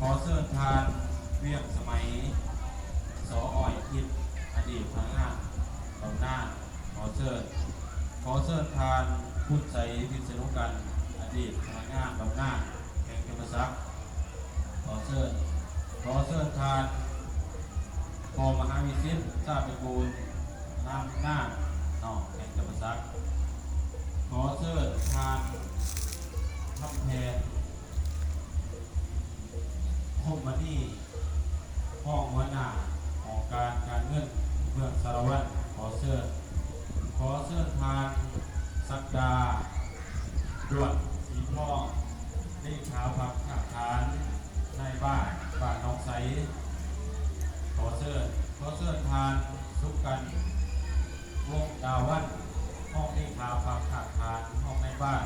ຂໍເຊີນທ່ານ ວຽງສະໄໝ ສ ອ້ອຍທິບ ອະດີດພະນັກງານບຳນານ. ຂໍເຊີນ, ຂໍເຊີນທ່ານ ບຸນໄຊ ພິດສະນຸກັນ ອະດີດພະນັກງານບຳນານແຂວງຈຳປາສັກ. ຂໍເຊີນ, ຂໍເຊີນທ່ານ ພໍ່ມະຫາວິສິດ ຊາດຕະກູນ ນາມນານ ເນາະ ແຂວງຈຳປາສັກ. ຂໍເຊີນທ່ານ ຄຳແພງ ພົມມະນີ ຮອງຫົວໜ້າຫ້ອງການການເງິນເມືອງສາລະວັນ. ຂໍເຊີນ, ຂໍເຊີນທ່ານ ສັກດາ ດວນສີທອງ ເລຂາພັກຮາກຖານນາຍບ້ານ ບ້ານໜອງໄຊ. ຂໍເຊີນ, ຂໍເຊີນທ່ານ ສຸກກັນ ວົງດາວັນ ຮອງເລຂາພັກຮາກຖານ ຮອງນາຍບ້ານ